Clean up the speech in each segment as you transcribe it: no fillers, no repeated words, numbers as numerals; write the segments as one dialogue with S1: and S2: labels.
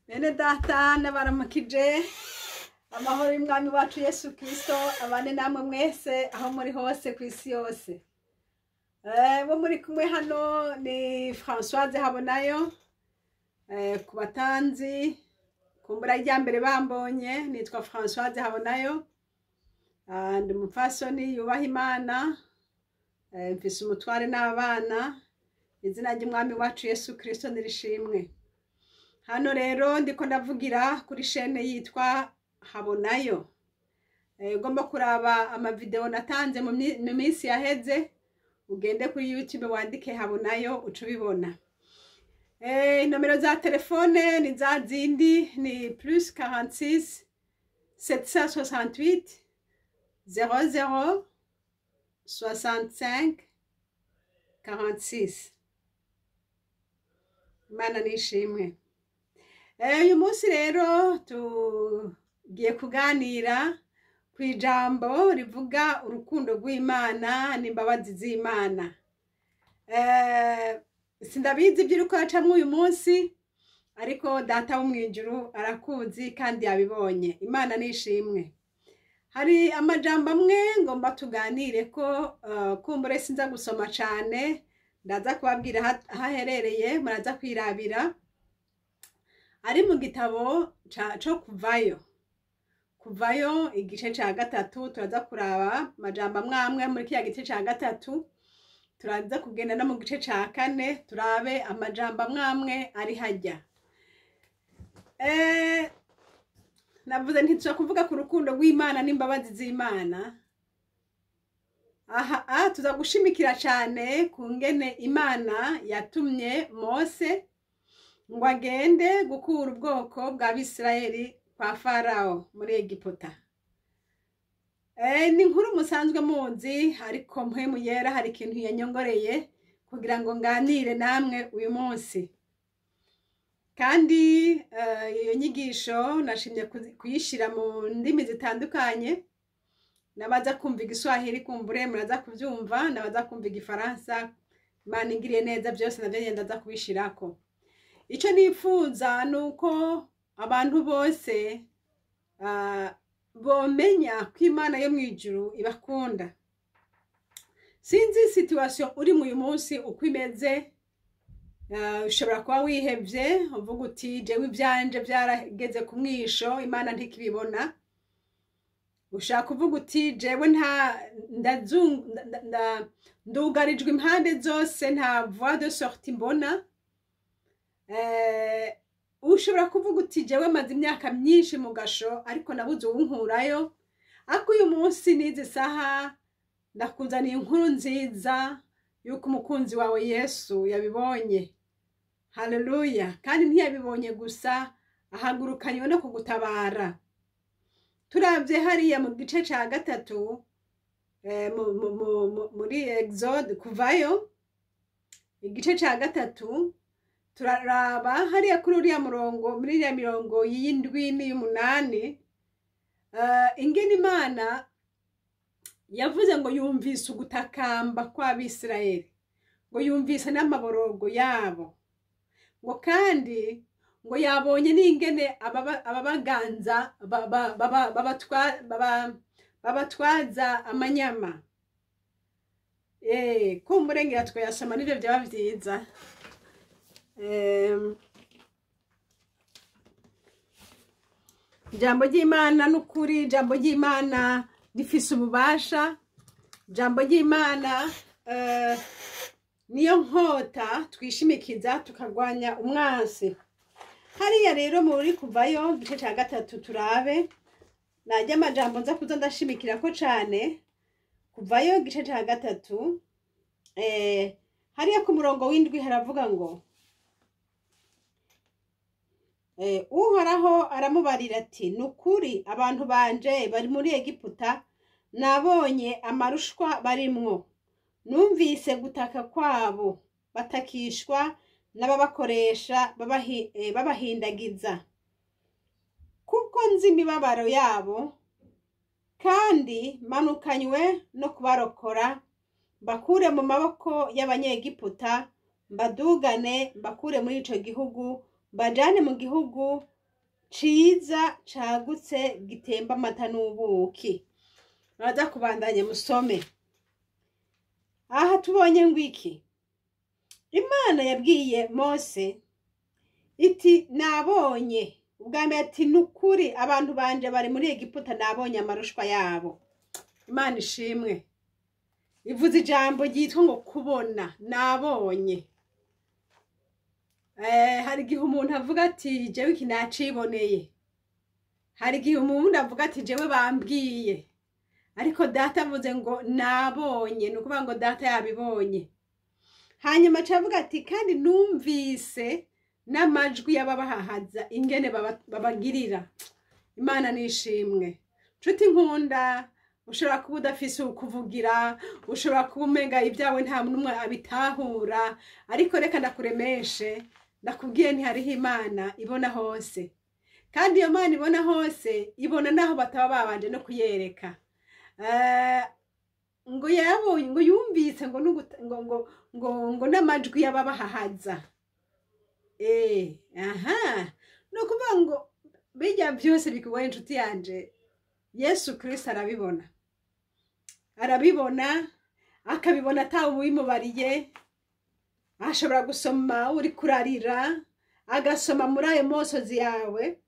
S1: Bene data, n'abaramukije amahoro y'Umwami wacu Yesu Kristo abane namwe mwese aho muri hose ku isi yose. Bo muri kumwe hano ni Françoise Habonayo. Ku batanzi kumbura rya mbere bambonye, nitwa Françoise Habonayo. Ndi umupfasoni yubaha Imana, mfise umutware n'abana. Izina ry'Umwami wacu Yesu Kristo nirishimwe. Hano rero ndiko ndavugira kuri chaîne yitwa Habonayo. Ugomba kuraba amavideo natanze mu minsi yaheze, ugende kuri YouTube wandike Habonayo uca ubibona. Inomero za telefone ni za zindi, ni plus 46 768 00 65 46. Imana nishimwe. Uyu munsi rero tugiye kuganira ku ijambo rivuga urukundo rw'Imana n'imbabazi z'Imana. Sindabizi ibyo uriko uracamwo uyu munsi, ariko Data wo mw'ijuru arakuzi kandi yabibonye. Imana nishimwe. Hari amajambo amwe ngomba tuganire ko, kumbure sinza gusoma cane, ndaza kubabwira aho aherereye, muraza kwirabira. Ari mu gitabo co Kuvayo. Kuvayo igice ca 3, turaza kuraba amajambo amwe amwe muri kiriya gice ca 3, turaza kugenda no mu gice ca 4, turabe amajambo amwe amwe ari harya. Navuze nti tuza kuvuga ku rukundo rw'Imana n'imbabazi z'Imana. Aha, tuza gushimikira cane ku ngene Imana yatumye Mose ngo agende gukura ubwoko bw'Abisirayeli kwa Farao muri Egiputa. Ni inkuru musanzwe muzi, ariko Mpwemu Yera hari ikintu yanyongoreye kugira ngo nganire namwe uyu munsi. Kandi iyo nyigisho nashimye kuyishira mu ndimi zitandukanye. Nabaza kumva Igiswahili kumbure muraza kuvyumva, nabaza kumva Igifaransa, Imana ingiriye neza byose navyo nyene ndaza kubishirako. Ico nifuza nuko abantu bose bomenya ko Imana yo mw'ijuru ibakunda. Sinzi situation uri mu uyu munsi uko imeze, ushobora kuba wihevye uvuga uti jewe ivyanje vyarageze ku mwisho, Imana ntikibibona. Ushaka kuvuga uti jewe nta ndugarijwe impande zose, nta voie de sortie mbona. Ushobora kuvuga uti jewe maze imyaka myinshi mu gasho ariko nabuze uwunkurayo, ariko uyu munsi n'izi saha ndakuzaniye inkuru nziza yuko umukunzi wawe Yesu yabibonye. Haleluya! Kandi ntiyabibonye gusa, ahagurukanywe no kugutabara. Turavye hariya mu gice ca 3, muri Exode, Kuvayo igice ca 3, turaraba hariya kuri uriya murongo, muri iriya mirongo y'indwi n'iy'umunani, ingene Imana yavuze ngo yumvise ugutakamba kw'Abisirayeli, ngo yumvise n'amaborogo yabo, ngo kandi ngo yabonye n'ingene ababaganza babatwaza amanyama. Kumbure ngira twayasoma nivyo vyaba vyiza. Ijambo ry'Imana n'ukuri, ijambo ry'Imana rifise ububasha, ijambo ry'Imana niyo nkota twishimikiza tukarwanya umwansi. Hariya rero muri Kuvayo igice ca 3 turabe, najya amajambo nza kuza ndashimikirako cane. Kuvayo igice ca 3, hariya ku murongo w'indwi haravuga ngo Uhoraho aramubarira ati nukuri abantu banje bari muri Egiputa, nabonye amarushwa barimwo, numvise gutaka kwabo batakishwa n'ababakoresha babahindagiza, kuko nzi imibabaro yabo, kandi manukanywe no kubarokora, mbakure mu maboko y'Abanyegiputa, mbadugane mbakure muri ico gihugu, mbajane mu gihugu ciza cagutse gitemba amata n'ubuki. Muraza kubandanya musome. Aha tubonye ngo iki? Imana yabwiye Mose iti nabonye, ubwa mbere ati nukuri abantu banje bari muri Egiputa, nabonye amarushwa yabo. Imana ishimwe. Ivuze ijambo ryitwa ngo kubona, nabonye. Hari igihe umuntu avuga ati jewe iki naciboneye, hari igihe umuntu avuga ati jewe bambwiye, ariko data avuze ngo nabonye, ni ukuvuga ngo data yabibonye. Hanyuma aca avuga ati kandi numvise n'amajwi y'ababahahaza ingene babagirira. Imana nishimwe. Nshuti nkunda, ushobora kuba udafise ukuvugira, ushobora kuba umenga ibyawe nta n'umwe abitahura, ariko reka ndakuremeshe, ndakubwiye ntihariho Imana ibona hose. Kandi iyo Mana ibona hose, ibona naho bataba babanje no kuyereka. Ngo yabonye, ngo yumvise ngo ngo ngo ngo ngo n'amajwi y'ababahahaza. Aha, ni ukuvuga ngo bijya byose bikugoye inshuti yanje, Yesu Kristo arabibona. Arabibona, akabibona atawe ubimubariye. Ashobora gusoma uri kurarira, agasoma muri ayo mosozi yawe,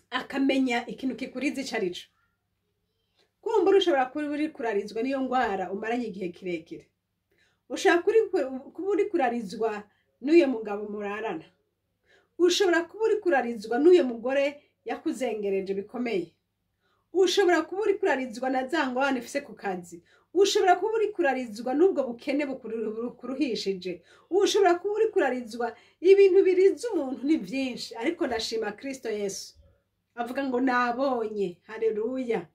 S1: akamenya ikintu kikuriza ico arico. Kumbura ushobora kuba uri kurarizwa n'iyo ngwara umaranye igihe kirekire. Ushobora kuba uri kurarizwa n'uyo mugabo murarana. Ushobora kuba uri kurarizwa n'uyo mugore yakuzengereje bikomeye. Ushobora kuba uri kurarizwa na za ngorane ufise ku kazi. Ushobora kuba uri kurarizwa n'ubwo bukene bukuruhishije. Ushobora kuba uri kurarizwa, ibintu biriza umuntu ni byinshi, ariko ndashima Kristo Yesu. Avuga ngo nabonye, haleluya.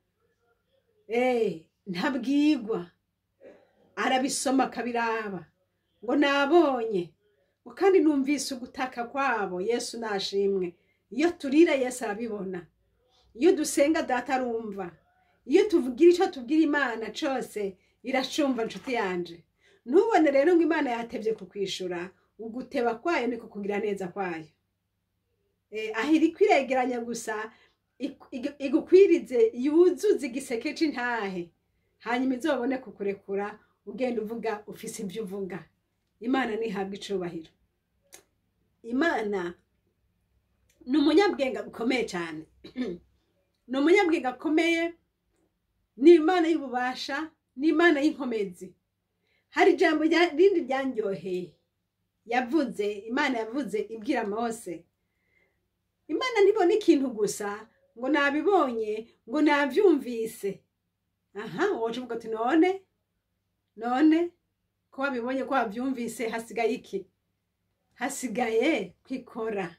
S1: Ntabwigwa, arabisoma akabiraba, ngo nabonye, ngo kandi numvise ugutaka kwabo. Yesu nashimwe. Iyo turira Yesu arabibona, iyo dusenga data arumva, iyo tuvugira icyo tubwira Imana cose iracumva. Nshuti yanje, ntubone rero ngo Imana yatevye kukwishura, uguteba kwayo niko kugira neza kwayo. Aho iri kwiregeranya gusa igukwirize, yuzuze igiseke c'intahe, hanyuma izobone kukurekura ugenda uvuga ufise ibyo uvuga. Imana ntihabwe icubahiro. Imana ni umunyabwenge ukomeye cyane, ni umunyabwenge akomeye, ni Imana y'ububasha, ni Imana y'inkomezi. Hari ijambo rindi ryanryoheye yavuze, Imana yavuze ibwira Mose. Imana ntibona ikintu gusa ngo nabibonye, ngo nabyumvise. Aha woje uvuga ati none none ko wabibonye, ko wabyumvise, hasigaye iki? Hasigaye kwikora.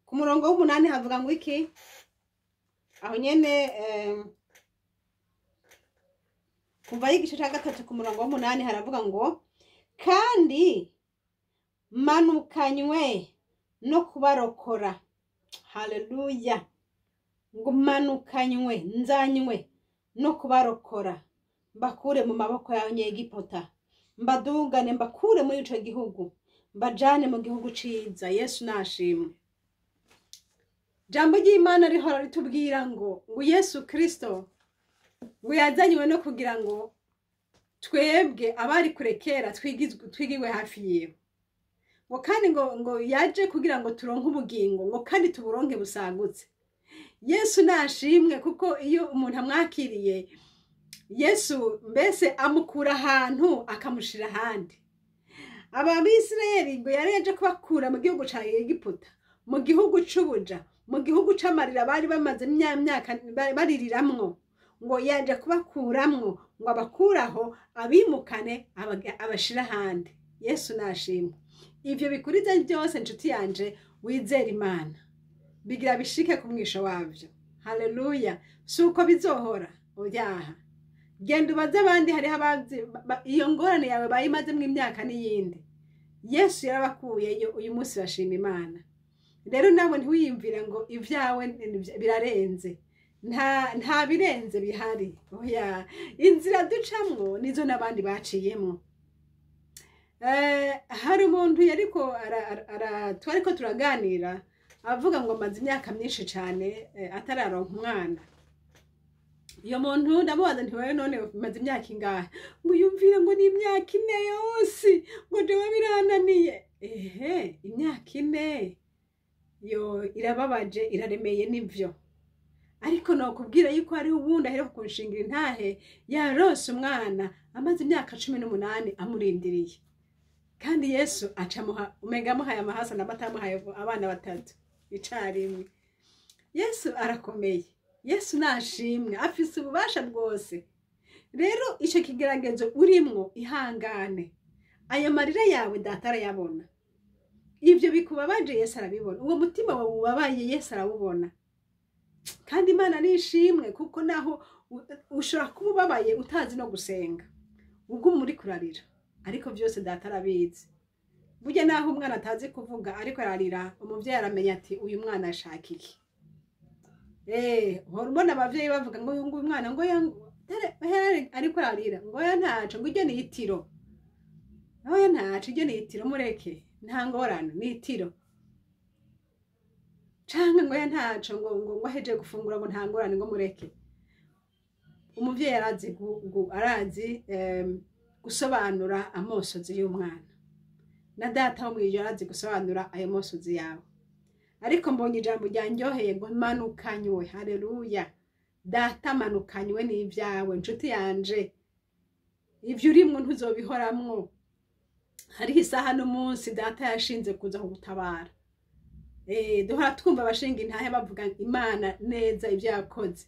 S1: Ku murongo w'8 havuga ngo iki? Aho nyene, kuva igice cya 3 ku murongo w'8 haravuga ngo kandi manukanywe no kubarokora. Haleluya. Ngo manukanywe, nzanywe no kubarokora, mbakure mu maboko y'Abanyegiputa, mbadugane, mbakure muri ico gihugu, mbajane mu gihugu ciza. Yesu nashimwe. Jambo ry'Imana rihora ritubwira ngo Yesu Kristo ngo yazanywe no kugira ngo twebwe abari kure kera twigiwe hafi yiwe, ngo kandi ngo yaje kugira ngo turonke ubugingo, ngo kandi tuburonke busagutse. Yesu nashimwe, kuko iyo umuntu amwakiriye Yesu, mbese amukura ahantu akamushira ahandi. Aba Bisirayeli ngo yari yaje kubakura mu gihugu ca Egiputa, mu gihugu c'ubuja, mu gihugu c'amarira bari bamaze imyaka baririramwo, ngo yaje kubakuramwo, ngo abakuraho abimukane abashira ahandi. Yesu nashimwe. Ivyo bikuriza byose nshuti yanje, wizera Imana, bigira bishike ku mwisho wavyo. Haleluya. Si uko bizohora, oyaha. Genda ubaze abandi, hariho abazi iyo ngorane yawe bayimazemwo imyaka n'iyindi. Yesu yarabakuyeyo, uyu munsi bashima Imana. Rero nawe ntiwiyumvire ngo ibyawe birarenze, nta birenze bihari, oya. Inzira ducamwo nizo n'abandi baciyemwo. Hari umuntu yariko twariko turaganira. Avuga ngo amaze imyaka myinshi cyane atararonka umwana. Iyo muntu ndamubaza nti: "Wewe none umaze imyaka ingahe?" Ngo yumvire ngo ni imyaka 4 yose, ngo jewe birananiye. Ehe, imyaka 4 yo irababaje, iraremeye, nivyo, ariko nokubwira yuko hariho uwundi aheruka kunshingira intahe yaronse umwana amaze imyaka 18 amurindiriye, kandi Yesu acamuha, umenga amuhaye amahasa n'amata, amuhaye abana batatu icarimwe. Yesu arakomeye, Yesu nashimwe, afise ububasha bwose. Rero ico kigeragezo urimwo, ihangane. Ayo marira yawe Data arayabona. Ibyo bikubabaje Yesu arabibona. Uwo mutima wawe ubabaye Yesu arawubona. Kandi Imana nishimwe, kuko naho ushobora kuba ubabaye utazi no gusenga, ubwo muri kurarira, ariko byose Data arabizi. Burya naho umwana atazi kuvuga ariko ararira, umubyeyi aramenya ati: "Uyu mwana ashaka iki?" Uhora ubona abavyeyi bavuga ngo uyu nguyu mwana ngo ariko ararira, ngo oya ntaco, ngo iryo ni itiro, oya ntaco, iryo ni itiro, mureke, nta ngorane, ni itiro. Canke ngo oya ntaco, ngo ahejeje gufungura, ngo nta ngorane, ngo mureke. Umuvyeyi arazi gusobanura amosozi y'umwana. Na Data wo mw'ijuru arazi gusobanura ayo mosozi yawe. Ariko mbonye ijambo ryanryoheye ngo manukanywe. Haleluya! Data manukanywe n'ibyawe, nshuti yanje. Ibyo urimwo ntuzobihoramwo. Hariho isaha n'umunsi Data yashinze kuza kugutabara. Duhora twumva abashinga intahe bavuga Imana neza ibyo yakoze.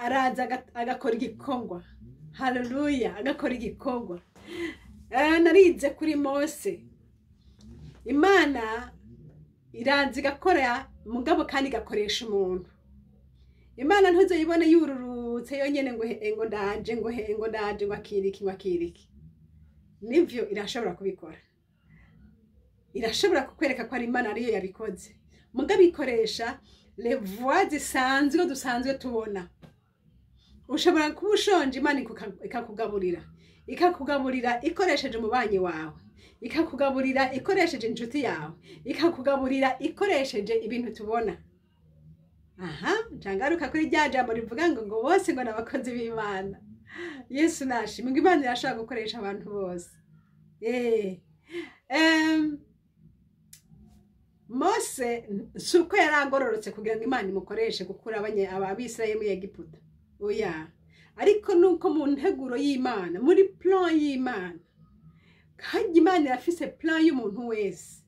S1: Araza agakora igikorwa. Haleluya, agakora igikorwa. Narize kuri Mose, Imana iraza igakora, mugabo kandi igakoresha umuntu. Imana ntuzayibone yururutse yonyene ngo he, ngo ndaje, ngo he, ngo ndaje, ngo akiriki, ngo akiriki. Nivyo, irashobora kubikora, irashobora kukwereka ko ari Imana ariyo yabikoze, mugabo ikoresha les voies zisanzwe dusanzwe tubona. Ushobora kuba ushonje, Imana ikakugaburira, ikakugaburira ikoresheje umubanyi wawe, ikakugaburira ikoresheje inshuti yawe, ikakugaburira ikoresheje ibintu tubona. Aha ncangaruka kuri rya jambo rivuga ngo bose ngo n'abakozi b'Imana. Yesu nashimwe, ngo Imana irashobora gukoresha abantu bose. Mose si uko yari agororotse kugira ngo Imana imukoreshe gukura Abisirayeli muri Egiputa, oya, ariko nuko mu nteguro y'Imana, muri plan y'Imana, kandi Imana irafise plan y'umuntu wese,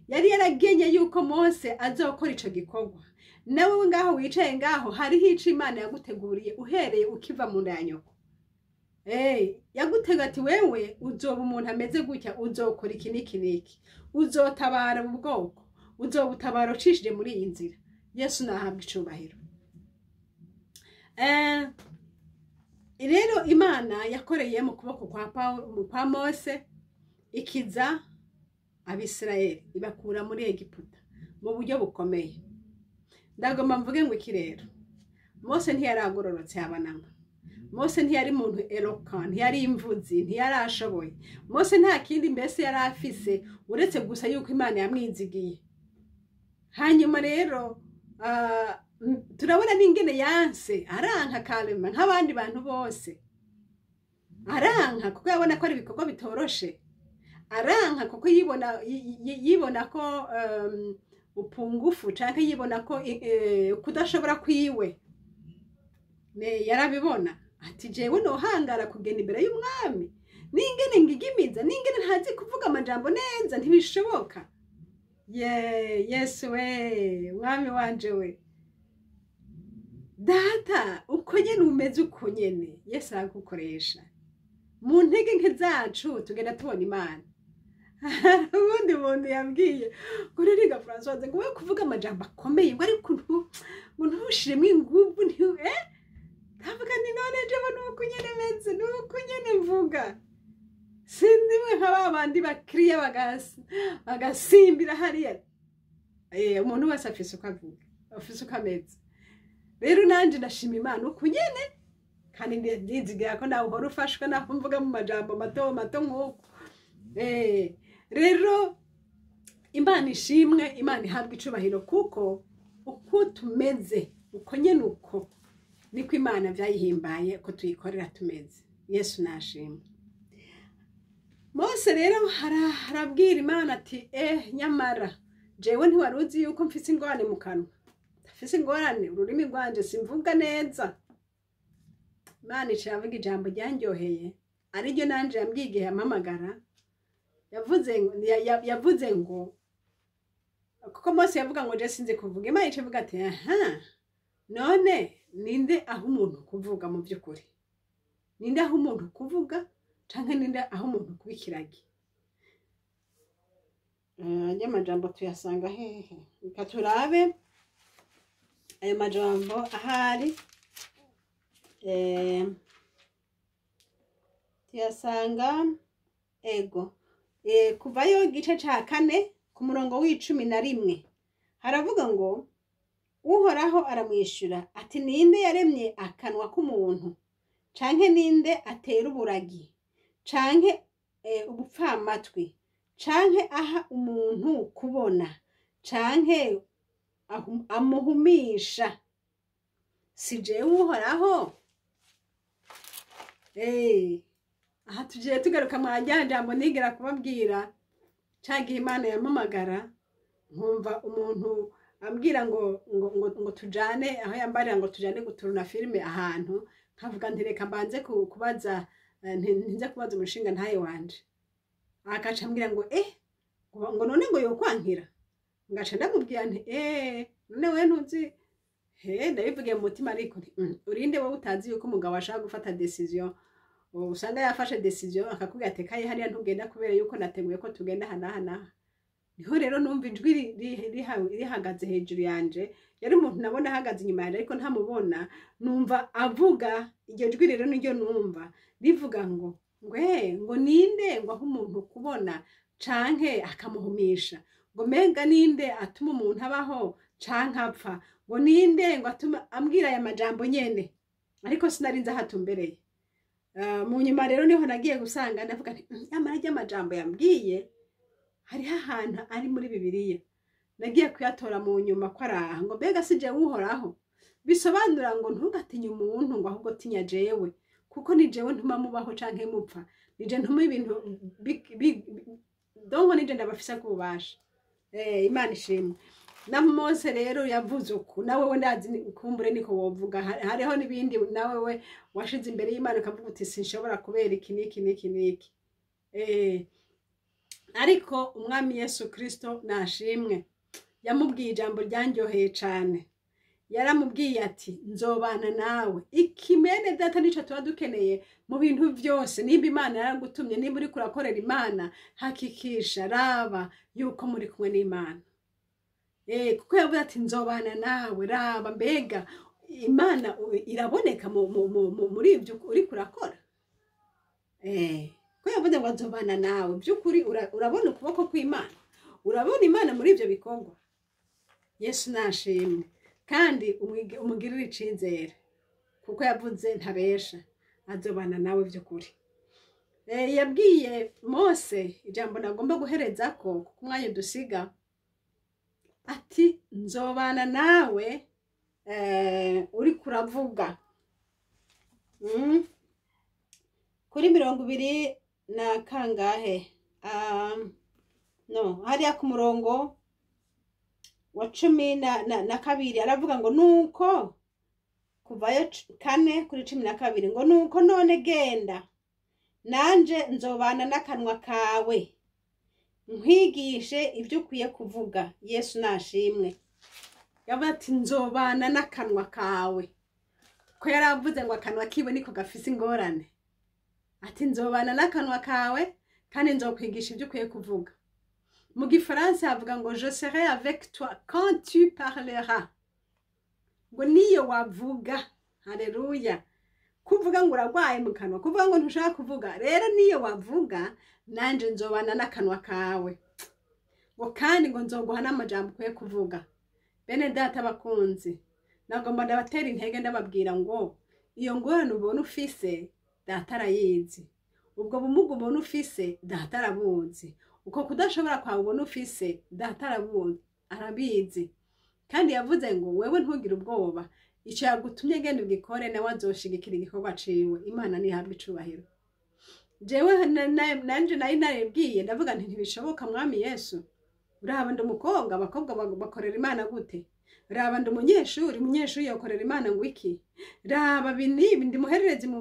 S1: yari yaragenye yuko Mose azokora ico gikorwa. Nawe ngaho wicaye ngaho, hariho ico Imana yaguteguriye uhereye ukiva mu nda ya nyoko. Yagutega ati: "Wewe uzoba umuntu ameze gutya, uzokora iki n'iki n'iki, uzotabara mu bwoko, uzobutabara ucishije muri iyi nzira." Yesu nahabwa icubahiro. Rero Imana yakoreye mu kuboko kwa Mose, ikiza Abisirayeli, ibakura muri Egiputa mu buryo bukomeye. Ndagomba mvuge ngo iki rero: Mose ntiyaragororotse yabanama. Mose ntiyari muntu éloquent, ntiyari imvuzi, ntiyarashoboye. Mose nta kindi mbese yari afise uretse gusa yuko Imana yamwizigiye. Hanyuma rero turabona n'ingene yanse, aranka karema nk'abandi bantu bose. Aranka kuko yabona ko ari ibikorwa bitoroshe. Aranka kuko yibona ko upungufu, canke yibona ko kudashobora kwiwe. Ne yarabibona ati: "Jewe nohangara kugenda imbere y'umwami, n'ingene ngigimiza, n'ingene ntazi kuvuga amajambo neza, ntibishoboka." Ye Yesu we, Mwami wanje we, Data, uko nyene umeze, uko nyene Yesu aragukoresha. Mu ntege nke zacu tugenda tubona Imana. Ubundi muntu yambwiye ngo ririga Françoise, ngo we kuvuga amajambo akomeye, ngo ariko ngo ntushiremo inguvu, ndavuga ni none jewe nuko nyene meze, nuko nyene mvuga, sindimwe nka ba bandi bakiriya bagasimbira hariya. Umuntu wese afise uko avuga, afise uko ameze. Rero nanje ndashima Imana uko nyene, kandi ndizigira ko nawe uhora ufashwe naho mvuga mu majambo mato mato nk'uko. Rero Imana ishimwe, Imana ihabwa icubahiro, kuko uko tumeze uko nyene uko niko Imana vyayihimbaye ko tuyikorera tumeze. Yesu nashimwe. Mose rero arabwira Imana ati nyamara jewe ntiwari uzi yuko mfise ingorane mu kanwa, mfise ingorane ururimi rwanje simvuga neza. Imana ica iravuga ijambo ryanryoheye, ariryo nanje yambwiye igihe yampamagara. Yavuze ngo kuko Mose yavuga ngo je sinzi kuvuga, Imana ica ivuga ati aha, none ninde aho umuntu kuvuga mu by'ukuri? Ninde aho umuntu kuvuga canke ninde aho umuntu kuba ikiragi? Aya majambo tuyasanga hehe? Reka turabe ayo majambo ahari. Tuyasanga ego kuvayo igice ca 4 ku murongo w'11 haravuga ngo Uhoraho aramwishura ati ninde yaremye akanwa k'umuntu, canke ninde atera uburagi, canke ubupfamatwi, canke aha umuntu kubona, canke amuhumisha? Si jewe Uhoraho? Aha tugiye tugaruka mwa rya jambo nigera kubabwira ca gihe Imana yampamagara, nkumva umuntu ambwira ngo ngo ngo, ngo tujane aho yambarira ngo tujane guturuna filime ahantu, nkavuga nti reka mbanze kubaza, ntinze kubaza umushinga ntaye wanje. Akaca ambwira ngo ngo none ngo yokwankira. Ngaca ndamubwira nti none we ntuzi? He, ndabivugiye mu mutima ariko nti urinde wowe utazi yuko umugabo ashaka gufata decision, usanga yafashe decision akakubwira ati kaye hariya ntugenda kubera yuko nateguye ko tugenda aha n'aha n'aha. Niho rero numva ijwi rihagaze hejuru yanje, yari umuntu nabona ahagaze inyuma yanje ariko ntamubona, numva avuga iryo jwi rero niryo numva rivuga ngo ngo ninde ngo aho umuntu kubona canke akamuhumisha, ngo menga ninde atuma umuntu abaho canke apfa, ngo ninde ngo atuma ambwira aya majambo nyene, ariko sinarinze ahatumbereye. Mu nyuma rero niho nagiye gusanga ndavuga nti nyamara rya majambo yambwiye hariho ahantu ari muri Bibiliya, nagiye kuyatora mu nyuma ko araha, ngo mbega si jewe Uhoraho? Bisobanura ngo ntugatinye umuntu, ngo ahubwo tinya jewe, kuko ni jewe ntuma mubaho canke mupfa, nije ntuma ibintu donko nije ndabafise kububasha. Imana ishimwe. Na Mose rero yavuze uku, nawe we ndazi kumbure niko wovuga, hariho n'ibindi nawe we washize imbere y'Imana ukavuga uti sinshobora kubera iki n'iki n'iki n'iki. Ariko umwami Yesu Kristo nashimwe, yamubwiye ijambo ryanryoheye cane. Yaramubwiye ati nzobana nawe. Ikimene data nico tuba dukeneye mu bintu vyose. Nimba Imana yaragutumye, nimba uriko urakorera Imana, hakikisha raba yuko muri kumwe n'Imana. Kuko yavuze ati nzobana nawe, raba mbega Imana iraboneka muri ivyo uriko urakora. Ko yavuze ngo nzobana nawe, by'ukuri urabona ukuboko kw'Imana, urabona Imana muri ivyo bikorwa. Yesu nashimwe. Kandi umugirire icizere, kuko yavuze ntabesha, azobana nawe by'ukuri. Yabwiye Mose ijambo nagomba guhereza ko kuko umwanya dusiga, ati nzobana nawe uri kuravuga. Kuri 20 na kangahe? No, hariya ku murongo wa 12 aravuga ngo nuko kuvayo 4 kuri 12 ngo nuko none genda nanje nzobana n'akanwa kawe nkwigishe ibyo ukwiye kuvuga. Yesu nashimwe. Yavuze ati nzobana n'akanwa kawe, ko yaravuze ngo akanwa kiwe niko gafise ingorane. Ati nzobana n'akanwa kawe kandi nzokwigisha ibyo ukwiye kuvuga. Mu gifaransa havuga ngo je serai avec toi quand tu parleras, ngo niyo wavuga. Haleluya. Kuvuga ngo uragwaye mu kanwa, kuvuga ngo ntushaka kuvuga, rero niyo wavuga nanje nzobana n'akanwa kawe, ngo kandi ngo nzoguha n'amajambo ukwiye kuvuga. Bene data bakunzi, nagomba ndabatera intege ndababwira ngo iyo ngorane ubona ufise data arayizi, ubwo bumuga ubona ufise data arabuzi, Uko kudashobora kwawe ubona ufise, Data arabizi, kandi yavuze ngo wewe ntugire ubwoba, icyo yagutumye genda ugikore, nawe azoshigikira igikorwa ciwe. Imana ntihabwe icubahiro. Jewe nanje nari naribwiye, ndavuga nti ntibishoboka, Mwami Yesu, uraba ndi umukobwa, abakobwa bakorera Imana gute? Raba ndi umunyeshuri, umunyeshuri yokorera Imana ngo iki? Raba ibi n'ibi, ndi muhererezi mu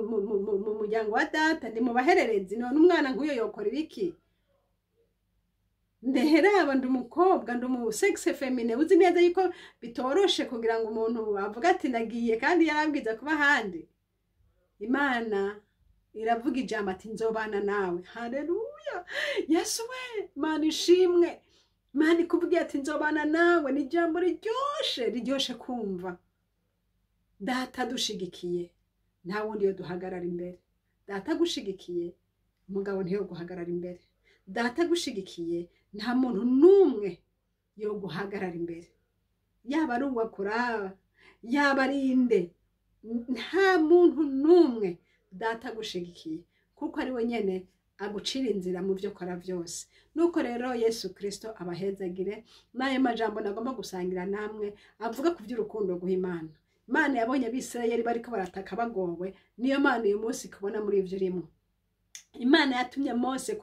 S1: muryango wa data, ndi mu bahererezi, none umwana nk'uyo yokorera iki? Ndeheraba ndi umukobwa, ndi umu sexe féminin, uzi neza yuko bitoroshe kugira ngo umuntu avuge ati ndagiye, kandi yarabwiza kuba ahandi. Imana iravuga ijambo ati nzobana nawe. Haleluya, Yesu we, Imana ishimwe. Imana ikubwiye ati nzobana nawe, ni ijambo riryoshe, riryoshe kumva. Data dushigikiye, nta wundi yo duhagarara imbere. Data agushigikiye, umugabo ntiyo guhagarara imbere. Data agushigikiye, nta muntu n'umwe yo guhagarara imbere, yaba ari uwakuraba, yaba ari inde, nta muntu n'umwe. Data agushigikiye, kuko ari we nyene agucira inzira mu byo ukora byose. Nuko rero Yesu Kristo abahezagire. N'ayo majambo nagomba gusangira namwe avuga ku by'urukundo guha Imana. Imana yabonye Abisirayeli bariko barataka bagowe, niyo Mana uyu munsi kubona muri ivyo urimo. Imana yatumye Mose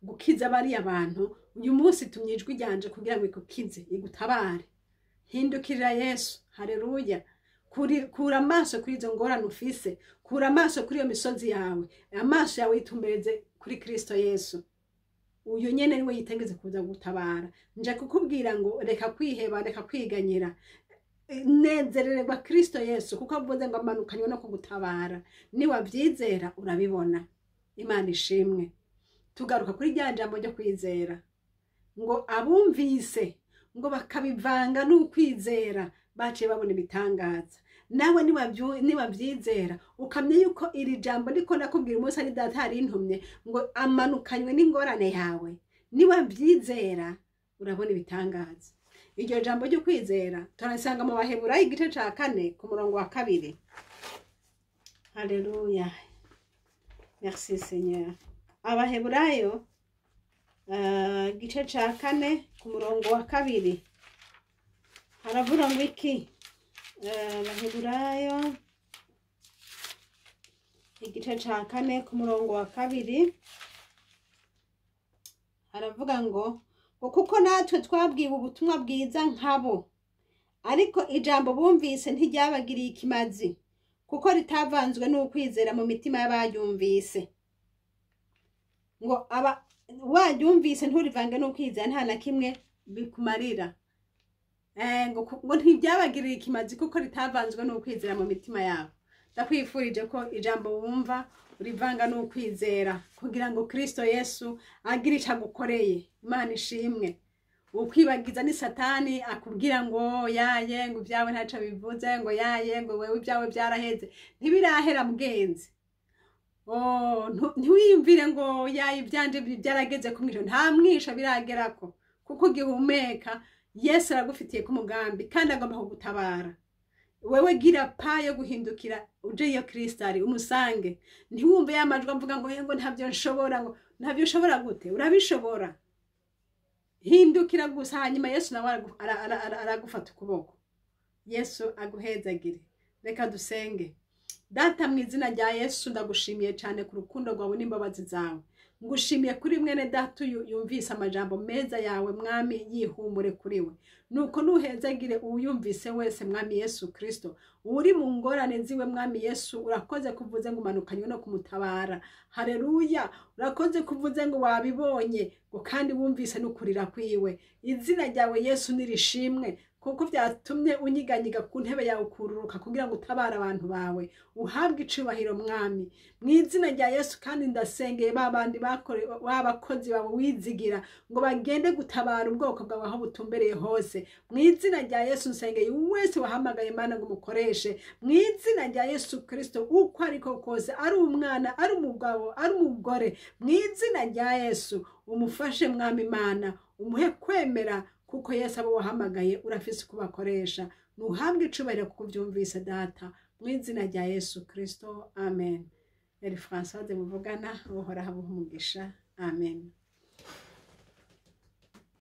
S1: gukiza bariya bantu, uyu munsi itumye ijwi ryanje kugira ngo igukize, igutabare. Hindukirira Yesu. Haleluya. Kura amaso kuri izo ngorane ufise, kura amaso kuri iyo misozi yawe, amaso yawe yitumbereze kuri Kristo Yesu. Uyu nyene niwe yitengeze kuza gutabara. Nje kukubwira ngo reka kwiheba, reka kwiganyira, nezerererwa Kristo Yesu, kuko avuze ngo amanukanywe no kugutabara. Niwavyizera urabibona. Imana ishimwe. Tugaruka kuri rya jambo ryo kwizera, ngo abumvise ngo bakabivanga n'ukwizera baciye babona ibitangaza. Nawe niwavyizera, ukamenya yuko iri jambo ndiko ndakubwira umunsi ari Data yarintumye, ngo amanukanywe n'ingorane yawe, niwavyizera urabona ibitangaza. Iryo jambo ryo kwizera turasanga mu Baheburayo igice ca 4 ku murongo wa 2. Haleluya, merci Seigneur. Abaheburayo igice ca 4 ku murongo wa 2 haravuga ngo iki? Abaheburayo igice ca 4 ku murongo wa 2 haravuga ngo kuko natwe twabwiwe ubutumwa bwiza nkabo, ariko ijambo bumvise ntiryabagiriye ikimazi, kuko ritavanzwe n'ukwizera mu mitima y'abayumvise. Ngo aba waryumvise nturivange n'ukwizera, nta na kimwe bikumarira. Ngo ntiryabagiriye ikimazi kuko ritavanzwe n'ukwizera mu mitima yabo. Ndakwifurije ko ijambo wumva urivanga n'ukwizera, kugira ngo Kristo Yesu agire ico agukoreye. Imana ishimwe. Ukwibagiza ni Satani akubwira ngo yaye, ngo ibyawe ntaco bivuze, ngo yaye, ngo wewe ibyawe byaraheze. Ntibirahera, mugenzi. Oh, ntiwiyumvire ngo yaye, ibyanje byarageze ku mwisho. Nta mwisho biragerako, kuko ugihumeka Yesu aragufitiye ku mugambi kandi agomba kugutabara. Wewe gira pa yo guhindukira uje iyo Kristo ari, umusange. Ntiwumve ya majwi amvuga ngo ngo ntabyo nshobora, ngo ntabyo ushobora gute? Urabishobora. Hindukira gusa, hanyuma Yesu nawe aragufata ukuboko. Yesu aguhezagire. Reka dusenge. Data, mu izina rya Yesu, ndagushimiye cyane ku rukundo rwawe n'imbabazi zawe. Ngushimiye kuri mwene data uyu yumvise amajambo meza yawe, Mwami, yihumure kuri we. Nuko nuhezagire uwuyumvise wese, Mwami Yesu Kristo, uri mu ngorane ziwe. Mwami Yesu, urakoze kuvuze ngo umanukanywe no kumutabara. Haleluya, urakoze kuvuze ngo wabibonye, ngo kandi wumvise n'ukurira kwiwe. Izina ryawe Yesu nirishimwe, kuko byatumye unyiganyiga ku ntebe yawe ukururuka kugira ngo utabare abantu bawe. Uhabwe icubahiro, Mwami, mu izina rya Yesu. Kandi ndasengeye ba bandi b'abakozi bawe wizigira ngo bagende gutabara ubwoko bwawe aho butumbereye hose. Mu izina rya Yesu, nsengeye wese wahamagaye Imana ngo umukoreshe, mu izina rya Yesu Kristo, uko ariko kose, ari umwana, ari umugabo, ari umugore, mu izina rya Yesu umufashe, Mwami Imana, umuhe kwemera, kuko Yesu abo wahamagaye urafise uko bakoresha. Nuhabwe icubahiro kuko ubyumvise, Data, mu izina rya Yesu Kristo, amen. Yari Françoise muvugana. Uhoraho abuhe umugisha. Amen.